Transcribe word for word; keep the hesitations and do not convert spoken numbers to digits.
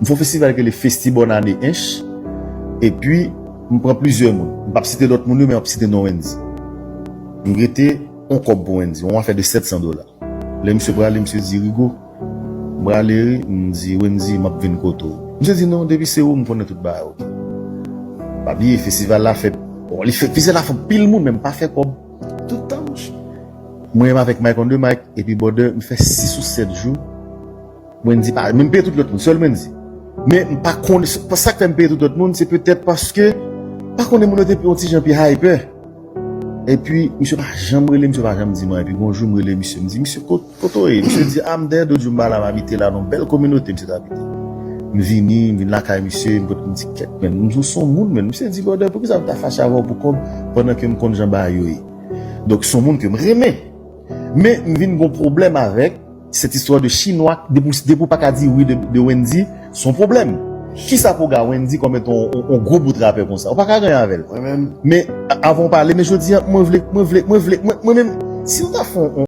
M fè yon festival ki rele Festi Bòn Ane Ench. Epi, m pran plizyè moun. M p ap site lòt moun yo, men m ap site non Wendyy. M rete yon kòb pou Wendyy, yon afè de sèt san dola. Lè misye prale, misye di, Rigo, m prale wi, m di, Wendyy, m ap vin kote w. Misye di, non, depi se ou, m konnen tout bagay, oke. Pa bliye, festival la fè, bon, li fè, festival la fè pil moun, men m pa fè kòb. Tout tan, monchè. Mwen menm avèk Mike on the Mic, epi Border, m fè sis ou sèt jou. Wendyy pa, men m peye tout lòt moun, sèl Wendyy. Men m pa konn, sa k fè m peye tout lòt moun, se petèt paske, m pa konnen moun yo te yon ti jan pi hyper. Epi, misye pa janm rele, misye pa janm di mwen. Epi, yon jou, m rele misye, m di, misye, kot, kote w ye? Misye di, a, m dèyè do Djoumba la, m abite la, nan bèl kominote, misye t abite. M vini, m vin lakay misye, m pot m di, kèt, men, m di, w se yon moun, men. Misye di, Border, poukisa m ta fache avè w pou kòb, pandan ke m konn jan bagay yo ye? Donk, se yon moun ke m renmen. Men, m vin gon pwoblèm avèk cette histoire de Chinois, depi, depi w pa ka di wi de, de Wendyy, se yon pwoblèm. Kisa pou ga Wendyy kòm etan yon, yon, yon gwo bout rapè konsa? Ou pa ka ganyen avè l. Mwen menm. Men, a- avan w pale, men jodi a, mwen vle, mwen vle, mwen vle, mwen, mwen menm, si nou ta fè yon,